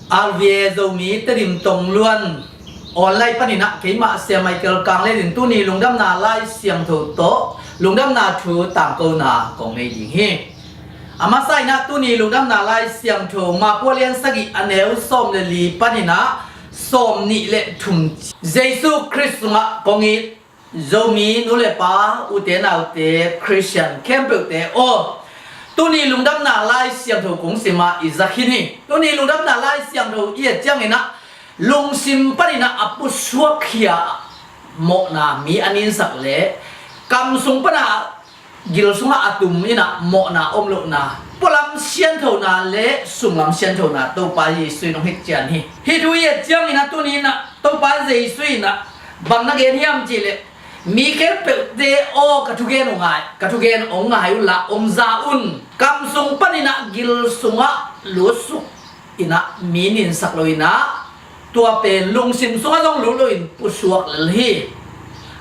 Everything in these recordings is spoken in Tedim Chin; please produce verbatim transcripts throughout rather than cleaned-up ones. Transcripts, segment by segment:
R V A Zomi Tedim Tongluan online panin ah keimah Sia Michael Kang Let in tuni lungdamna Lai Siangtho tawh lungdamna thu tangkona kong nei ding hi. A masa in ah tuni lungdamna Lai Siangtho Mark a lian sagih a neu sawm le li panin ah sawm nih le thum, Jesu Khrist sungah kong it Zomi nu le pa, ute naute, Khristian khempeuhte aw, tuni lungdamna Lai Siangtho kong sim a i za khin hi. Tuni lungdamna Lai Siangtho i et ciangin ah lungsim panin ah a pusuakkhia mawhna mi a ninsak le kam sung pan a gil sungah a tum in ah mawhna om lohna, pualam sianthona le sunglam sianthona Topa Jesu in hong hikcian hi. Hih thu i et ciangin ah tuni in ah Topa Jesu in ah bang na gen hiam cih leh, mi khempeuhte aw, ka thugen hong ngai, ka thugen hong ngai unla hong za un. Kam sung panin ah gil sungah lutsuk in ah mi ninsak lo in ah, tua pen lungsim sungah zong lut loin pusuak lel hi.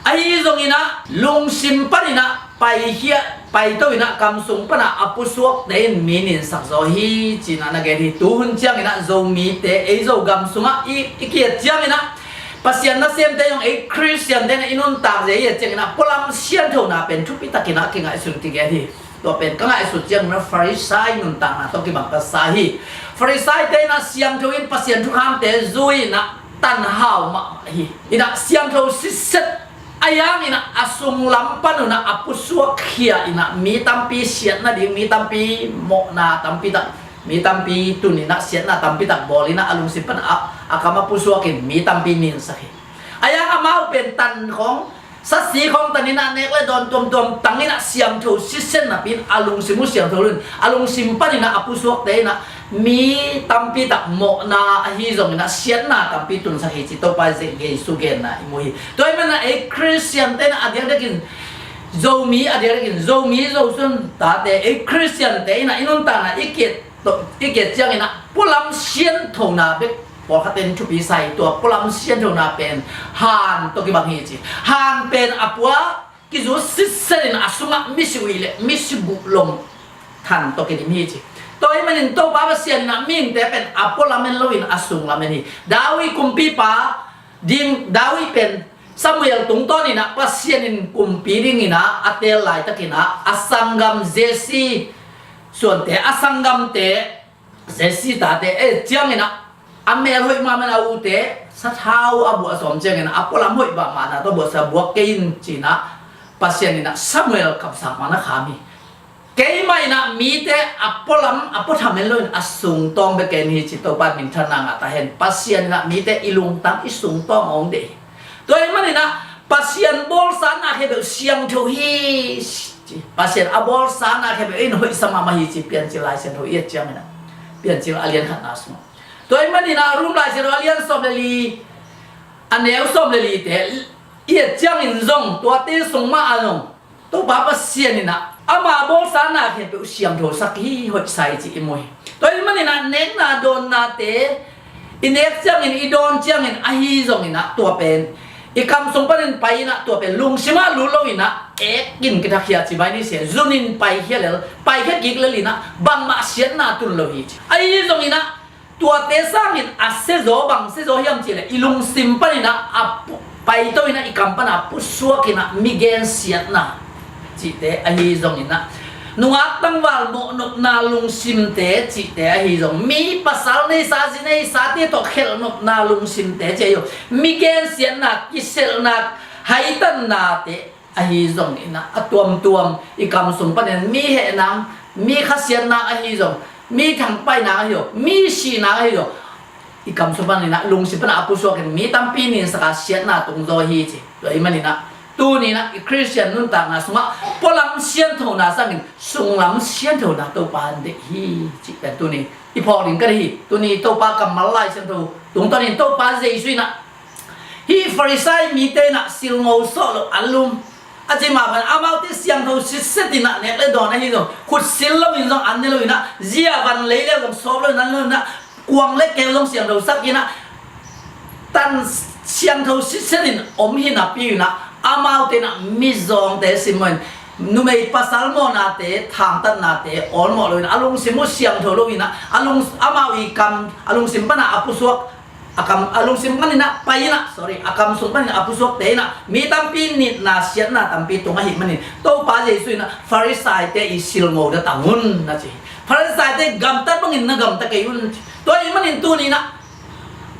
Ahi zongin ah lungsim panin ah paikhia, paito in ah kam sung pan a a pusuakte in mi ninsak zaw hi ci-in ah na gen hi. Tuhun ciangin ah Zomite, ei Zogam sungah i, i ki-et ciangin ah Pasian nasemte zong ei Khristiante in ah i nuntak zia i et ciangin ah pualam sianthona pen thupi takin ah kingaihsun kigen hi. Tua pen ka ngaihsut ciangin ah Farisai nuntakna tawh kibang ka sa hi. Farisaite in ah siangtho in Pasian thukhamte zui in ah tanhau mahmah hi. In ah siangtho sitset a, yang in ah a sunglam pan un ah a pusuakkhia in ah mi tampi siat nading, mi tampi mawhna tampi tak, mi tampi tun in ah siatna tampi tak bawl in ah a lungsim pan a, a kam a pusuakin mi tampi ninsak hi. A yang amau pen tan khong, sasi khong tan in ah nek le dawn tuamtuam tang in ah siangtho sitset napi in a lungsim uh siangtho lo in a lungsim panin ah a pusuakte in ah mi tampi tak mawhna ahi zongin ah siatna tampi tunsak hi ci Topa Jesu genna i mu hi. Tua ahih manin ah ei Khristiante in ah a diakdiakin Zomi, a diakdiakin Zomi Zosun tate, ei Khristiante in ah i nuntakna i ki-et tawh, i ki-et ciangin ah pualam sianthona bek pawlkhat in thupi sa hi. Tua pualam sianthona pen han tawh kibang hi ci. Han pen a pua kizut sitset in a sungah misi ui le misi buh lom than tawh kidim hi ci. Tua ahih manin Topa Pasian in ah mihingte pen a pualam en loin a sunglam en hi. David kumpipa ding, David pen Samuel tungtawn in ah Pasian in kumpi dingin ah a teel laitakin ah a sanggam Jesse suante, a sanggamte, Jesse tate, eh, ciangin ah a mel hoih mahmah in a ute sathau a buah sawm ciangin ah a pualam hoih mahmahna tawh buatsa buak kei in ci-in ah Pasian in ah Samuel kamsang mah na kham hi. Keimah in ah mite a pualam, a puatham en loin a sungtawng bek en hi ci Topa minthanna ngah ta hen. Pasian in ah mite i lungtang, i sungtawng hong deih hi. Tua ahih manin ah Pasian bawlsa na khempeuh siangtho hi ci. Pasian a bawlsa na khempeuh in hoihsa mahmah hi ci Piancil Lai Siangtho i et ciangin ah, Piancil a lian khatna sungah. Tua ahih manin ah Rom Lai Siangtho a lian sawm le li, a neu sawm le lite i et ciangin zong, tuate sung mah a zong Topa Pasian in ah ama bawlsa na khempeuh siangthosak hi, hoihsa hi ci i mu hi. Tua ahih manin ah nekna dawnnate i nek ciangin, i dawn ciangin ahi zongin ah tua pen i kam sung panin pai in ah tua pen lungsim ah lut loin ah ek in kithakkhia ci mai ni sia, zun in paikhia lel, paikhia kik lel in ah bangmah siatna tun lo hi ci. Ahi zongin ah tuate sangin a siazaw, bang siazaw hiam cih leh i lungsim panin ah a pu-, paito in ah i kam pan a pusuak in ah mi gensiatna cihte ahi zongin ah, nungak tangval mawhnopna lungsimte cihte ahi zong, mi pasal neisa, zi neisate tawh khelhnopna lungsimte ci ahi zong, mi gensiatna, kiselhna, haitannate ahi zongin ah a tuamtuam i kam sung panin mi hehna, mi khasiatna ahi zong, mi thangpaihna ahi zong, mi sihna ahi zong, i kam sung panin ah lungsim pan a pusuak in mi tampi ninsak a siatna tung zaw hi ci. Tua ahih manin ah tuni in ah i Khristian nuntakna sungah pualam sianthona sangin sunglam sianthona Topa in deih hi cih pen tuni i phawk ding ka deih hi. Tuni Topa kammal Lai Siangtho tungtawnin Topa Jesu in ah hih Farisai mite in ah silngo sawh loh a lum a ci mah bangin amaute siangtho sitset in ah nek le dawn ahi zong, khut sil loin zong an ne lo in ah, zia van lei le zong sawp loin an ne lo in ah, kuang le keu zong siangthosak in ah, tan siangtho sitset in om hi napi in ah, amaute in ah mizawngte simmawh in numei pasal mawhnate, thangtatnate awlmawh lo in ah, a lungsim uh siangtho lo in ah, a lung, amau i kam, a lungsim pan a a pusuak, a kam, a lungsim pan in ah pai in ah, sorry, a kam sung pan in ah a pusuakte in ah mi tampi nitna siatna tampi tung ahih manin Topa Jesu in ah Farisaite i silngo datang un na ci hi. Farisaite gamtat bangin na gamta kei un ci. Tua ahih manin tuni in ah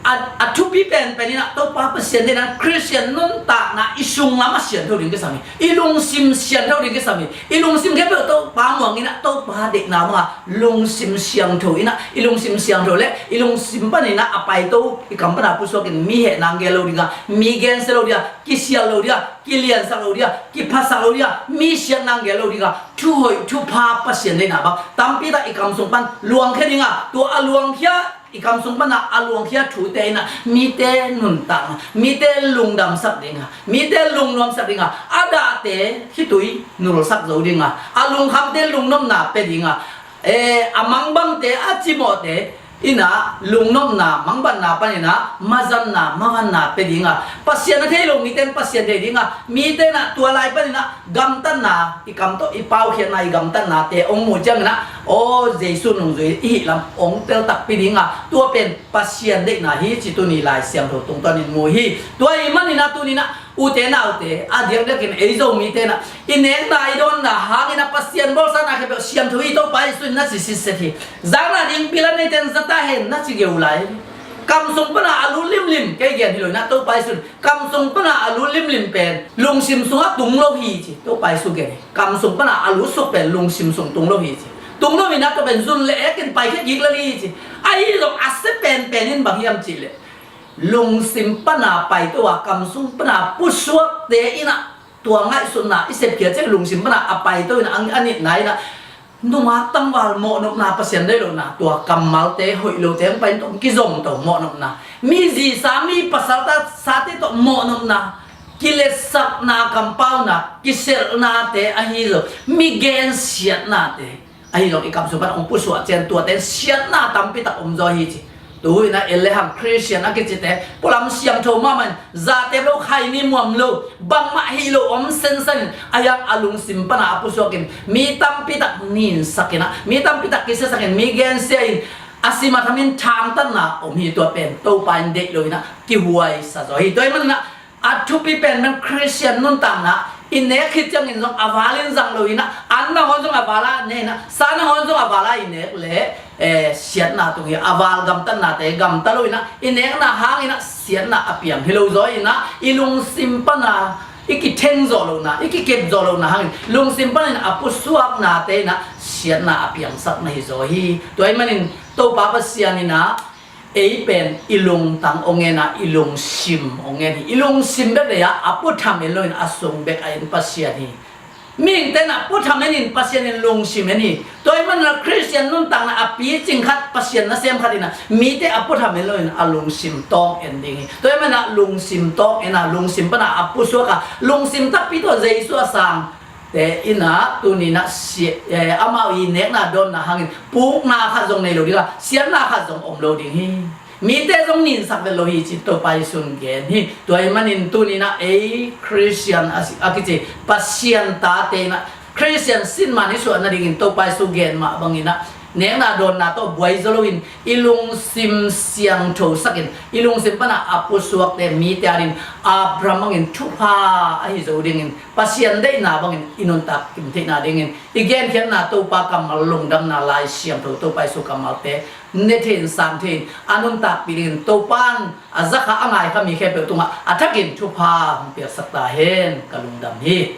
a, a thupi penpen in ah Topa Pasian deihna, Khristian nuntakna i sung lam a siangtho ding kisam hi. I lungsim siangtho ding kisam hi. I lungsim khempeuh Topa muang in ah Topa deihna bang a lungsim siangtho in ah, i lungsim siangtho le i lungsim pan in ah a paito, i kam pan a pusuak in mi hehna ngel lo ding a, mi gensia lo ding a, kisial lo ding a, kiliansak lo ding a, kiphasak lo ding a, mi siatna ngel lo ding a, thuhoih thupha Pasian deihna bang tampi tak i kam sung pan luangkhia ding a, tua a luangkhia, i kam sung pan a a luangkhia thute in ah mite nuntakna, mite lungdamsak ding a, mite lungnuamsak ding a, a dahte khitui nulsak zo ding a, a lungkhamte lungnopna pia ding a, eh, a mangbangte, a cimawhte in ah lungnopna, mangbanna pan in ah mazanna, mavanna pia ding a, Pasian a thei lo mite in Pasian thei ding a, mite in ah tua lai pan in ah gamtatna, i kam tawh i paukhiatna, i gamtatnate hong muh ciangin ah, aw, Jesu nungzui i hih lam hong tel takpi ding a, tua pen Pasian deihna hi ci tuni Lai Siangtho tungtawnin mu hi. Tua ahih manin ah tuni in ah ute naute, a diakdiakin ei Zomite in ah i nekna, i dawnna hangin ah Pasian bawlsakna khempeuh siangtho hi, Topa Jesu in na ci sitset hi. Zakna ding pil a neite in za ta hen na ci geu lai. Kam sung pan a a lut limlim, kei gen hi lo in ah Topa Jesu in kam sung pan a a lut limlim pen lungsim sungah tung lo hi ci, Topa Jesu gen hi. Kam sung pan a a lutsuk pen lungsim sung tung lo hi ci. Tung lo hi in ah tua pen zun le ek in paikhia kik lel hi ci. Ahi zong a sia penpen in bang hiam cih leh, lungsim pan a paito a, kam sung pan a pusuakte in ah tua ngaihsutna i sepkhiat ciang lungsim pan a a paito in ah, a nitna in ah nungak tangval mawhnopna, Pasian deih lohna, tua kammalte hoih lote hong pai in tawh kizom to mawhnopna, mi zisa, mi pasal ta, sate tawh mawhnopna, kiletsakna, kampauna, kiselhnate ahi zong, mi gensiatnate ahi zong, i kam sung pan hong pusuak ciang tuate in siatna tampi tak om zaw hi ci. Tu in ah en le hang Khristian a kicite pualam siangtho mahmah in, zatep lo, khaini muam lo, bangmah hi lo om sensen in, a hiang a lungsim pan a a pusuak in mi tampi tak ninsak in ah, mi tampi tak kisiasak in, mi gensia in, a sim a tham in thangtatna om hi. Tua pen Topa in deih lo in ah kihuaisa zaw hi. Tua ahih manin ah a thupi penpen Khristian nuntakna i nek khit ciangin zong a val in zang lo in ah, an nangawn zong a val a ne in ah, sa nangawn zong a val a i nek le, eh, siatna tung hi. A val gamtatnate gamta lo in ah, i nekna hangin ah siatna a piang hi lo zaw in ah, i lungsim pan a i kitheng zawh lohna, i kikep zawh lohna hangin lungsim panin a pusuaknate in ah siatna a piangsak na hi zaw hi. Tua ahih manin Topa Pasian in ah ei pen i lungtang hong en a, i lungsim hong en hi. I lungsim bek lei a, a puatham en lo in a sung bek a en Pasian hi. Mihingte in ah puatham en in, Pasian in lungsim en hi. Tua ahih manin ah Khristian nuntakna a picing khat, Pasian nasem khat in ah mite a puatham en lo in a lungsim tawng en ding hi. Tua ahih manin ah lungsim tawng en a, lungsim pan a a pusuak a, lungsim takpi tawh Jesu a sang te in ah tuni in ah si-, eh, amau i nekna dawnna hangin pukna khat zong nei lo ding a, siatna khat zong om lo ding hi. Mite zong ninsak vet lo hi ci Topa Jesu in gen hi. Tua ahih manin tuni in ah ei Khristian a si-, a kici Pasian tate in ah Khristian sinman i suah nadingin Topa Jesu gen mah bangin ah nekna dawnna tawh buai zaw lo in, i lungsim siangtho sak in, i lungsim pan a a pusuakte mite adingin Abraham bangin thupha ahi zo dingin, Pasian deihna bangin i nuntak kim theihna dingin i genkhiatna Topa kammal, lungdamna Lai Siangtho, Topa Jesu kammalte ne thei in, sang thei in, a nuntakpih dingin Topa in a zakha, a ngaikha mi khempeuh tungah a thakin thupha hong piaksak ta hen. Ka lungdam hi.